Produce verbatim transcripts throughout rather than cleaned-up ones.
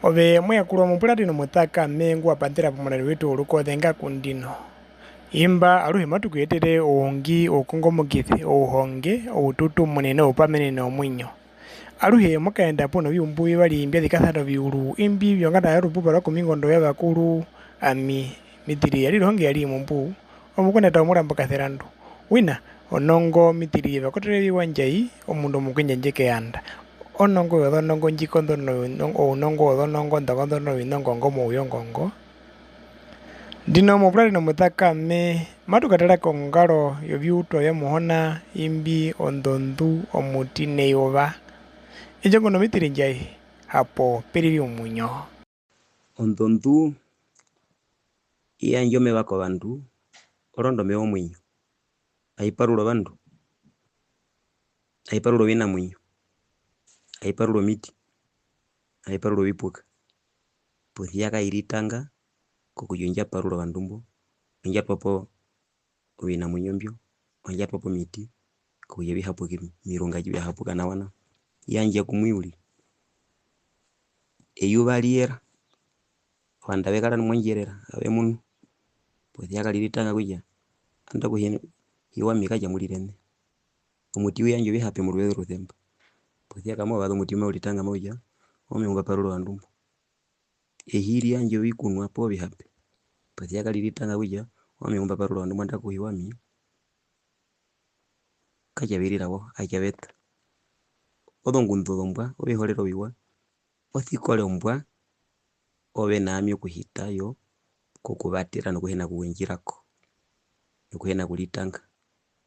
Ove mo yakurwa mupuratene omutakame ngu wa panḓera pomurari wetu worukoze nga ku ndino. Imba aruhe matu ku etere oungi, oukongomokise, ouhonge, oututumune noupamenene womuinyo. Aruhe mo kaenda puna oviumbu vivari mbya zikasana oviuru, imbi vyonganda yorupupa rwa Kumingondo ya vakuru, ami, Mitiri ya ri rihonge ya ri mumbu, omukundata womurambo Kaserandu. Wina, onongo Mitiri ye vakotere viwa ndjai, omundu omukwendjandje keyanda. Onongo yozonongo ndji konḓo nounongo wozonongo nḓa konḓo novinongo ngo mouye ngo ngo. Ndino mopurari nomutakame, matu katara kongaro yoviutwa vya Muhona imbi ondondu, omuti neyuva. Indjo nguno Mitiri ndjai, hapo pe riri omuinyo. Ondondu i yandja omeva kovandu, orondu omeva omuinyo. Ai parura ovandu, ai parura ovinamuinyo, ai parura omiti, ai parura ovipuka. Posi ya kai ritanga kokutja ondja parura ovandu mbo, ondja twa po ovinamuinyo mbyo, ondja twa po omiti, kokutja vi hapuke, omirunga tji vya hapuka nawa nao. I yandja kumwe uriri. Eyuva ri yera, ovandu ave kara nomondjerera, ave munu. Posi ya ka ritanga kutja, andaku hi-, hi wami katja mu rire ne. Omuti u yandja ovihape moruveze orusemba. Posi ya kamo vaza omuti mau ritanga mau tja, owami ngu mba parura ovandu mbo. Ehi ri yandja ovikunwa poo ovihape. Posi ya ka ritanga kutja, owami ngu mba parura ovandu mbo, andaku hi wami katja ve rira wo, atja ve ta. Ozongundu ozombwa, ovihorera oviwa, osikore ombwa, ove na ami okuhita yo kokuvatera nokuhina kuundjira ko, nokuhina kuritanga,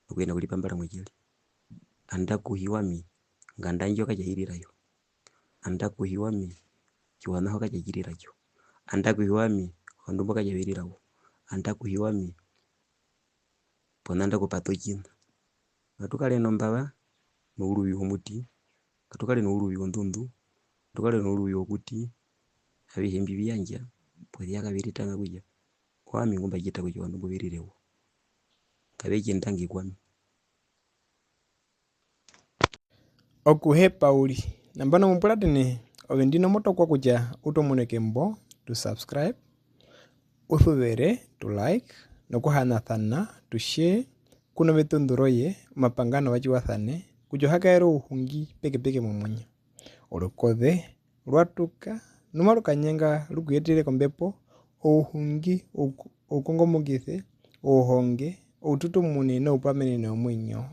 nokuhina kuripambara motjiri. Andaku hi wami, nganda ndjo katja i rira yo. Andaku hi wami, tjiwaṋa ho katja tji rira tjo. Andaku hi wami, ovandu mbo katja ve rira wo. Andaku hi wami, pona andaku pa ta otjiṋa. Ngatu kare nombava nouruvi womuti, ngatu kare nouruvi wondundu, ngatu kare nouruvi wokuti, avihe mbi vi yandja, posi ya ka vi ritanga kutja, owami ngu mba tjita kutja ovandu mbo ve rire wo. Kave tji ndangi kwami. Okuhepa uriri. Nambano mupuratene, ove ndino mo tokwa kutja u tomuneke mbo tu subscribe, u suvere tu like, nokuhanasana tu share, ku novetundu roye, omapanga nova tjiwasane, kutja o ha kaere ouhungi pekepeke momuinyo. Orukoze rwa tuka, nu maru kanyenga ru ku yetere kombepo, ouhungi, ouku-, oukongomokise, ouhonge, oututumune noupamenene womuinyo.